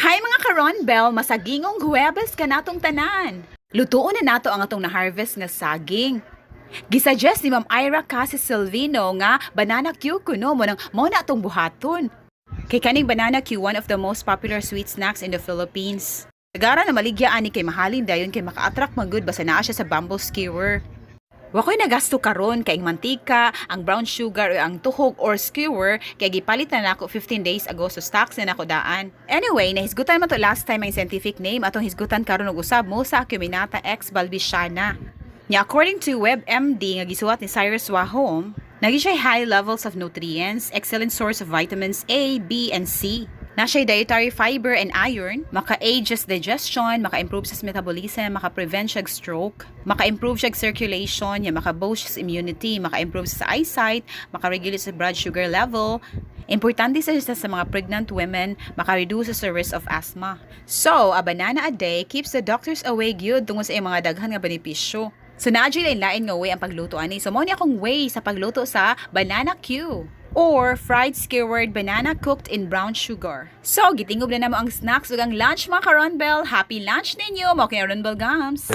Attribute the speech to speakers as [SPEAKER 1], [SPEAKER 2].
[SPEAKER 1] Hi, mga karonbel, masagingong Huwebes kanatong tanan. Lutuon na nato ang atong na-harvest nga saging. Gisuggest ni Ma'am Ira Cassie Silvino nga banana cue kuno mo nang mo na atong buhaton. Kay kaning banana cue, one of the most popular sweet snacks in the Philippines. Tagara na maligya ani kay mahalin dayon kay maka-attract man gud basta naa siya sa bamboo skewer. Wa ko'y nagasto karon kay ang mantika, ang brown sugar o ang tuhog or skewer kay gipalit na nako 15 days ago, so stocks na nako daan. Anyway, nahisgutan man to last time ang scientific name, atong hisgutan karon og usab, Musa acuminata x balbisiana. Nya according to WebMD nga gisuwat ni Cyrus Wahom, nagi siya high levels of nutrients, excellent source of vitamins A, B, and C. Na siya dietary fiber and iron, maka-aid siya sa digestion, maka-improve sa metabolism, maka-prevent siya stroke, maka-improve siya circulation, ya maka-boost siya sa immunity, maka-improve sa eyesight, maka-regulate sa blood sugar level. Importante sa mga pregnant women, maka-reduce sa risk of asthma. So, a banana a day keeps the doctors away gyud tungod sa iyang mga daghan nga benepisyo. So, naa jud lain nga way ang pagluto ani. So, mao ni akong way sa pagluto sa banana cue or fried skewered banana cooked in brown sugar. So, gitingob na namo ang snacks ug ang lunch, mga karonbel. Happy lunch ninyo! Mao kay Ronbel Gams!